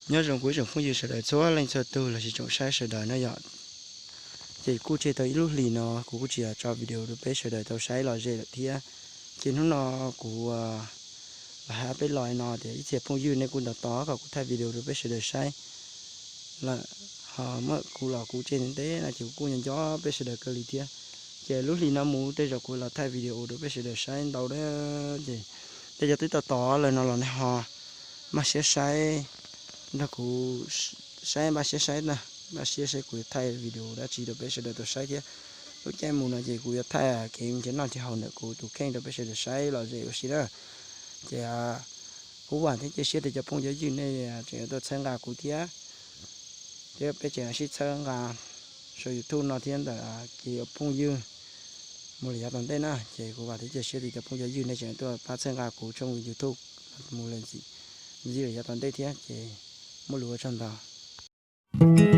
Nyob zoo kuv ib tsoom phooj ywg sawv daws txhua leej txhua tug los sis tsoom saib sawv daws no yom. Ces kuj tseg tau ib lub hlis no kuv kuj tsis tso video rau peb sawv daws tau saib los ze lawm thiab. Ces hnub no kuv los hais peb los no tias ib txhia phooj ywg nej kuj nto tos kom kuv thaij video rau peb sawv daws saib lawm. Ho muab kuv los kuv tseg ntev no ces kuv kuj nco nco peb sawv daws kawg li thiab. Ces lub hlis no mus tej zaum kuv los thaij video rau peb sawv daws saib ntau dab ces tej cov twb tos tos lawm no los nej ho npaj siab saib nrog kuv saib, npaj siab saib na, npaj siab saib kuv yuav thaij video dab tsi rau peb sawv daws tau saib thiab. Lub caij mus no ces kuv yuav thaij kev nrhiav noj nrhiav haus ntawm kuv tus kheej rau peb sawv daws saib los ze ua si na. Ces kuv vam thiab cia siab tias cov phooj cov ywg nej tseem yuav tuaj txhawb nqa kuv thiab, thiab peb tseem sib txhawb nqa saum YouTube no thiab ntawm kev ua phooj ywg mus lawm yav tom ntej na. Ces kuv vam thiab cia siab tias cov phooj cov ywg nej tseem tuaj pab txhawb nqa kuv tshooj YouTube mus lawm ntxiv, ntxiv lawm yav tom ntej thiab. Ces muaj lus ua tsaug ntau.